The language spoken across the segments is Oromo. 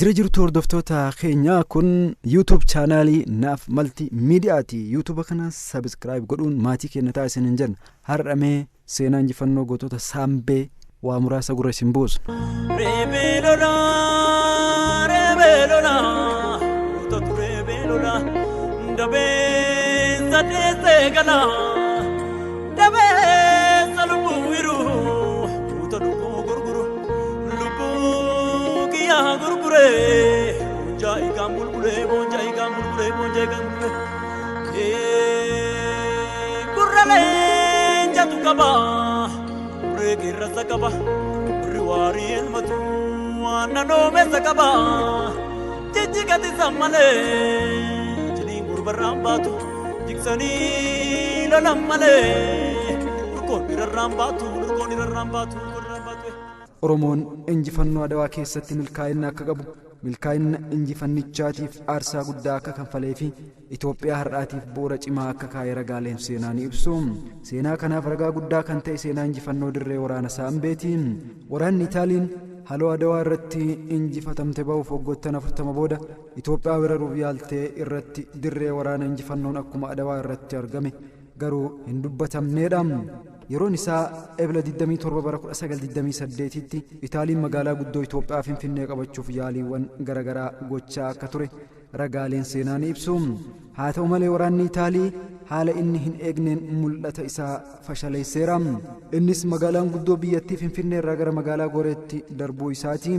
Jira jirtu hordoftoota keenya, kun YouTube chaanaalii Naaf Malti Miidiyaati. YouTube kana subscribe godhuun maatii keenya ta'a isin hin jenna. Har'amee seenaa injifannoo gootota Saambee waa muraasa gurra isin buusu. Reebee lolaa, reebee lolaa, kutatu reebee lolaa, dabeessa deessee galaa, dabeessa lubbuu hiru, kuta lubbuu gurguru, lubbuu kiyyaa gurguree, boonjaa ikaan gurguree, boonjaa ikaan gurguree, boonjaa ikaan gurguree. Gurra leencatu qaba, gurree qeerransa qaba, gurri waarii elmatu aannan oomeessa qaba. Jijjigati malee, jiliin gurbarraan baatu, jigsanii lolan malee, urkoon irrarraan baatu, urkoon irrarraan baatu, urkoon irrarraan baatu. Oromoon injifannoo Adawaa keessatti milkaa'ina akka qabu, milkaa'ina injifannichaatiif aarsaa guddaa akka kanfalee fi Itoophiyaa har'aatiif bu'uura cimaa akka kaa'e ragaaleen seenaa ni ibsu. Seenaa kanaaf ragaa guddaa kan ta'e seenaa injifannoo dirree waraana Saambeeti. Waraanni Itaaliin haloo Adawaa irratti injifatamte ba'uuf waggoottan 40 booda Itoophiyaa weeraruuf yaaltee irratti dirree waraana injifannoon akkuma Adawaa irratti argame garuu hin dubbatamneedha. Yeroon isaa Ebla 27 bara 1928tti Itaaliin magaalaa guddoo Itoophiyaa Finfinnee qabachuuf yaaliiwwan garaagaraa gochaa akka ture ragaaleen seenaa ni ibsu. Haa ta'u malee, waraanni Itaalii haala inni hin eegneen mul'ata isaa fashaleesseera. Innis magaalaan guddoo biyyattii Finfinnee irraa gara magaalaa Goreetti darbuu isaati.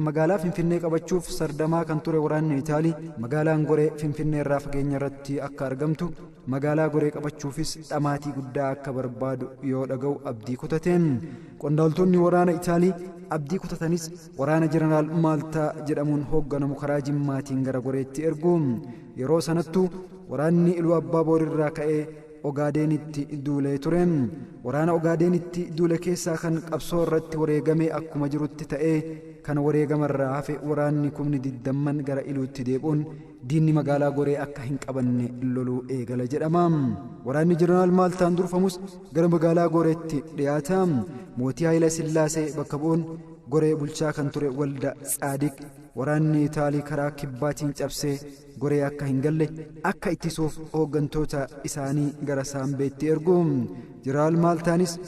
Magaalaa Finfinnee qabachuuf sardamaa kan ture waraanni Itaalii magaalaan Goree Finfinnee irraa fageenya irratti akka argamtu, magaalaa Goree qabachuufis dhamaatii guddaa akka barbaadu yoo dhaga'u abdii kutateen. Qondaaltonni waraana Itaalii abdii kutatanis waraana Jeneraal Maaltaa jedhamuun hoogganamu karaa Jimmaatiin gara Goreetti ergu. Yeroo sanattuu waraanni Iluu Abbaa Boorirraa ka'ee Ogaadeenitti duulee ture. Waraana Ogaadeenitti duule keessaa kan qabsoo irratti wareegame akkuma jirutti ta'ee, kan wareegamarraa hafe waraanni kumni 20 gara Iluutti deebi'uun diinni magaalaa Goree akka hin qabanne loluu eegala jedhama. Waraanni Jeneraal Maaltaan durfamus gara magaalaa Goreetti dhiyaata. Mootii Haayila Sillaasee bakka bu'uun Goree bulchaa kan ture Walda Tsaadiq waraanni Itaalii karaa kibbaatiin cabsee Goree akka hin galle akka ittisuuf hooggantoota isaanii gara Saambeetti ergu. Jeneraal Maaltaanis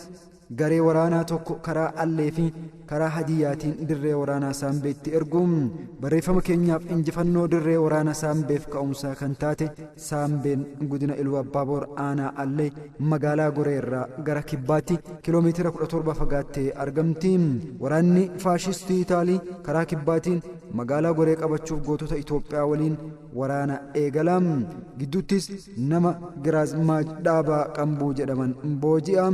garee waraanaa tokko karaa Allee fi karaa Hadiyyaatiin dirree waraanaa Saambeetti ergu. Barreeffama keenyaaf injifannoo dirree waraanaa Saambeef ka'umsaa kan taate Saambeen godina Iluu Abbaaboor aanaa Allee magaalaa Goree irraa gara kibbaatti kiiloomeetira 17 fagaattee argamti. Waraanni faashistii Itaalii karaa kibbaatiin magaalaa Goree qabachuuf gootota Itoophiyaa waliin waraana eegala. Gidduuttis nama Giraazmaaj Dhaabaa Qambuu jedhaman booji'a.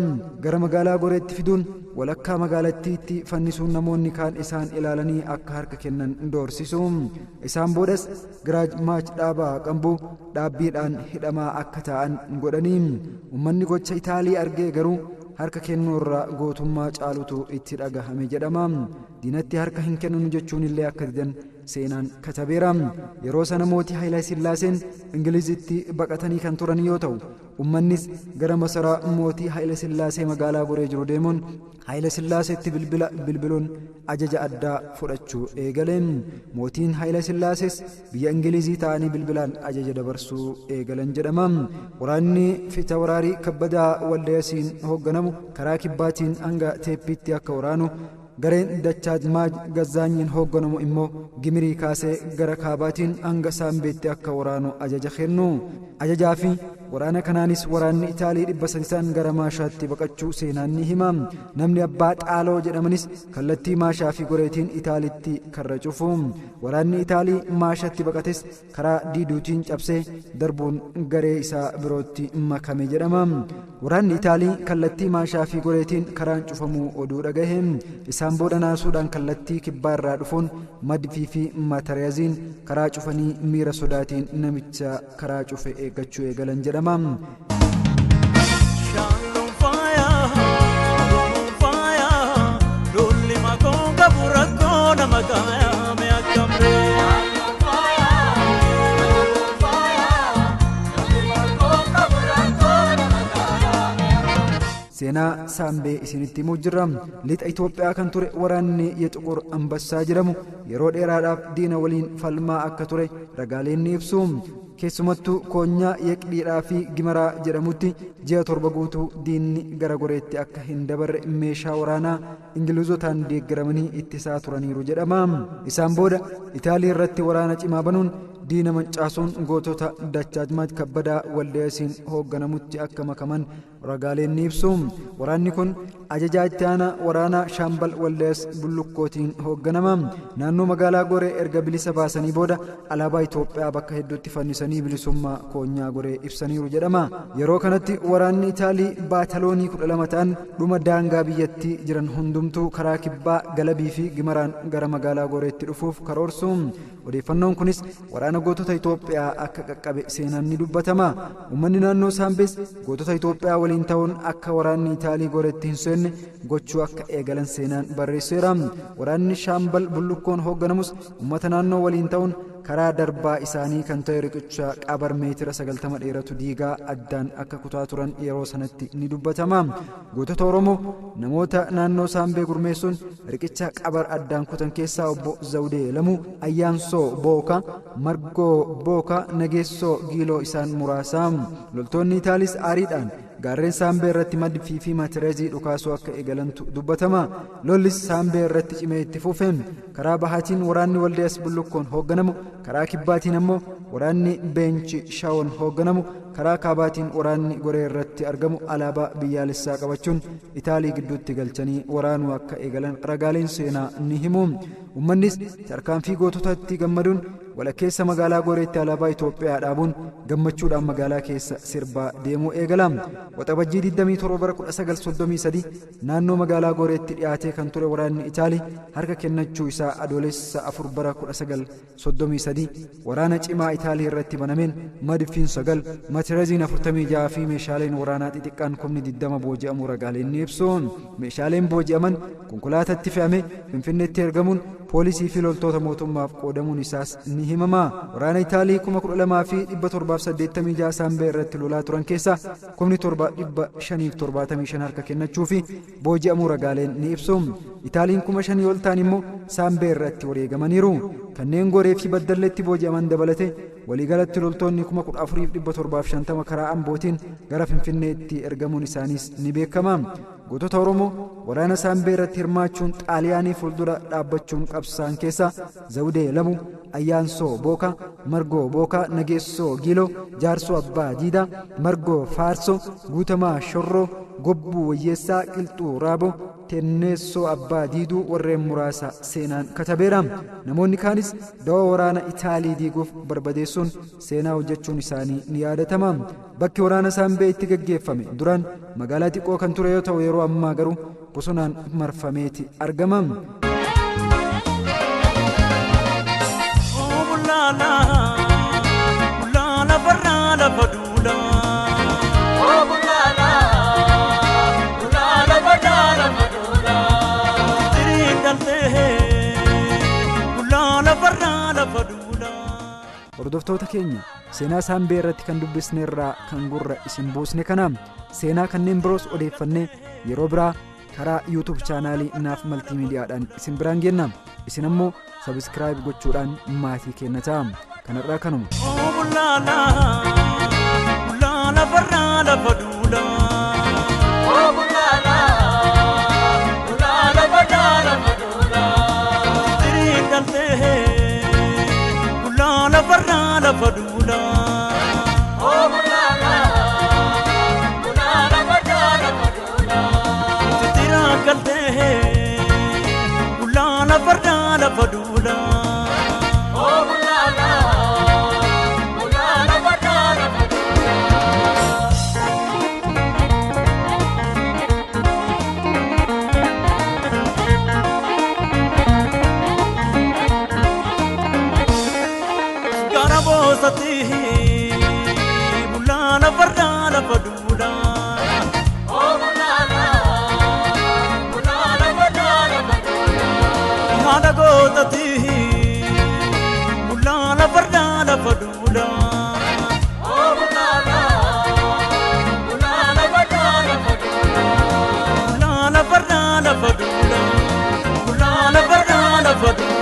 Gara magaalaa Goreetti fiduun walakkaa magaalattiitti fannisuun namoonni kaan isaan ilaalanii akka harka kennan doorsisu. Isaan boodas Giraazmaaj Dhaabaa Qambuu dhaabbiidhaan hidhamaa akka ta'an godhanii. Uummanni gocha Itaalii argee garuu harka kennuu irraa gootummaa caalutu itti dhagahame jedhama. Diinatti harka hin kenninu jechuun illee akka didan seenaan katabeera. Yeroo sana mootii Haayila Sillaaseen Ingilizitti baqatanii kan turan yoo ta'u, uummannis gara masaraa mootii Haayila Sillaasee magaalaa Goree jiru deemuun Haayila Sillaaseetti bilbila bilbiluun ajaja addaa fudhachuu eegale. Mootiin Haayila Sillaasees biyya Ingilizii ta'anii bilbilaan ajaja dabarsuu eegalan jedhama. Waraanni Fitawraarii Kabbadaa Waldayasiin hoogganamu karaa kibbaatiin hanga Teeppiitti akka waraanu, gareen Dachaazmaaj Gazzaanyiin hoogganamu immoo Gimirii kaasee gara kaabaatiin hanga Saambeetti akka waraanu ajaja kennu. Ajajaa fi waraana kanaanis waraanni Itaalii 300 ta'an gara Maashaatti baqachuu seenaan ni hima. Namni Abbaa Xaaloo jedhamanis kallattii Maashaa fi Goreetiin Itaalitti karra cufu. Waraanni Itaalii Maashatti baqates karaa Diiduutiin cabsee darbuun garee isaa birootti makame jedhama. Waraanni Itaalii kallattii Maashaa fi Goreetiin karaan cufamuu oduu dhagahe. Isaan booda naasuudhaan kallattii kibbaa irraa dhufuun madfii fi matariyaziin karaa cufanii miira sodaatiin namicha karaa cufe eeggachuu eegalan jedhama. Shaalloon faayaa, Oromoon faayaa, lolli makoon qabu rakkoo nama kaayaa mee akkam ree? Seenaa Saambee isinitti himuu jirra. Lixa Itoophiyaa kan ture waraanni Yexiqur Ambassaa jedhamu yeroo dheeraadhaaf diina waliin falmaa akka ture ragaaleen ni ibsu. Keessumattuu koonyaa Yeqdhiidhaa fi Gimaraa jedhamutti ji'a 7 guutuu diinni gara goreetti akka hin dabarre meeshaa waraanaa Ingilizotaan deeggaramanii ittisaa turaniiru jedhama. Isaan booda Itaalii irratti waraana cimaa banuun diina mancaasuun gootota Dachaajmaach Kabbadaa Waldeesiin hoogganamutti akka makaman ragaaleen ni ibsu. Waraanni kun ajajaa itti aanaa waraanaa Shaambal Waldees Bullukkootiin hoogganama. Naannoo magaalaa Goree erga bilisa baasanii booda alaabaa Itoophiyaa bakka hedduutti fannisanii bilisummaa koonyaa Goree ibsaniiru jedhama. Yeroo kanatti waraanni Itaalii baataloonii 12 ta'an dhuma daangaa biyyattii jiran hundumtuu karaa kibbaa Galabii fi Gimaraan gara magaalaa Goreetti dhufuuf karoorsu. Odeeffannoon kunis waraana gootota Itoophiyaa akka qaqqabe seenaan ni dubbatama. Uummanni naannoo Saambees gootota Itoophiyaa waliin ta'uun akka waraanni Itaalii Goreetti hin seenne gochuu akka eegalan seenaan barreesseera. Waraanni Shaambal Bullukkoon hoogganamus uummata naannoo waliin ta'uun karaa darbaa isaanii kan ta'e riqicha qabar meetira 90 dheeratu diigaa addaan akka kutaa turan yeroo sanatti ni dubbatama. Gootota Oromoo namoota naannoo Saambee gurmeessuun riqicha qabar addaan kutan keessaa obbo Zawudee Lamuu, Ayyaansoo Booka, Margoo Booka, Nageessoo Giiloo isaan muraasa. Loltoonni Itaaliis aariidhaan gaarreen Saambee irratti madfii fi matireezii dhukaasuu akka eegalantu dubbatama. Lollis Saambee irratti cimee itti fufe. Karaa bahaatiin waraanni Waldees Bullukkoon hoogganamu, karaa kibbaatiin ammoo waraanni Beenchi Shawoon hoogganamu, karaa kaabaatiin waraanni Goree irratti argamu alaabaa biyyaalessaa qabachuun Itaalii gidduutti galchanii waraanuu akka eegalan ragaaleen seenaa ni himu. Uummannis tarkaanfii goototatti gammaduun walakkeessa magaalaa Goreetti alaabaa Itoophiyaa dhaabuun gammachuudhaan magaalaa keessa sirbaa deemuu eegala. Waxabajjii 27 bara 1933 naannoo magaalaa Goreetti dhiyaatee kan ture waraanni Itaalii harka kennachuu isaa adoolessa 4 bara 1933 waraana cimaa Itaalii irratti banameen madfiin 9, matireeziin 46 fi meeshaaleen waraanaa xixiqqaan kumni 20 booji'amuu ragaaleen ni ibsu. Meeshaaleen booji'aman konkolaataatti fe'ame Finfinneetti ergamuun poolisii fi loltoota mootummaaf qoodamuun isaas ni himama. Waraana Itaalii 12786 Saambee irratti lolaa turan keessaa 7575 harka kennachuu fi booji'amuu ragaaleen ni ibsu. Itaaliin 5000 ol ta'an immoo Saambee irratti wareegamaniiru. Kanneen Goree fi Baddalleetti booji'aman dabalate waliigalatti loltoonni 14750 karaa Ambootiin gara Finfinneetti ergamuun isaaniis ni beekama. Gootota Oromoo waraana Saambee irratti hirmaachuun Xaaliyaanii fuuldura dhaabbachuun qabsaan keessaa Zawudee Lamuu, Ayyaansoo Booka, Margoo Booka, Nageessoo Giiloo, Jaarsoo Abbaa Diidaa, Margoo Faarsoo, Guutamaa Shorroo, Gobbuu Wayyeessaa, Qilxuu Raaboo, Tenneessoo Abbaa Diiduu warreen muraasa seenaan katabeera. Namoonni kaanis dawaa waraana Itaalii diiguuf barbadeessuun seenaa hojjechuun isaanii ni yaadatama. Bakki waraana Saambee itti gaggeeffame duraan magaalaa xiqqoo kan ture yoo ta'u yeroo ammaa garuu bosonaan marfameeti argama. Hordoftoota keenya seenaa Saambee irratti kan dubbisne irraa kan gurra isin buusne kana seenaa kanneen biroos odeeffannee yeroo biraa karaa YouTube chaanaalii Naaf Maltiimiidiyaadhaan isin biraan geenna. Isin ammoo sabiskiraayib gochuudhaan maatii keenya ta'a. Kanarraa kanuma. Haadha gootatti. lafa duula. Gulaala fardaa lafa duula.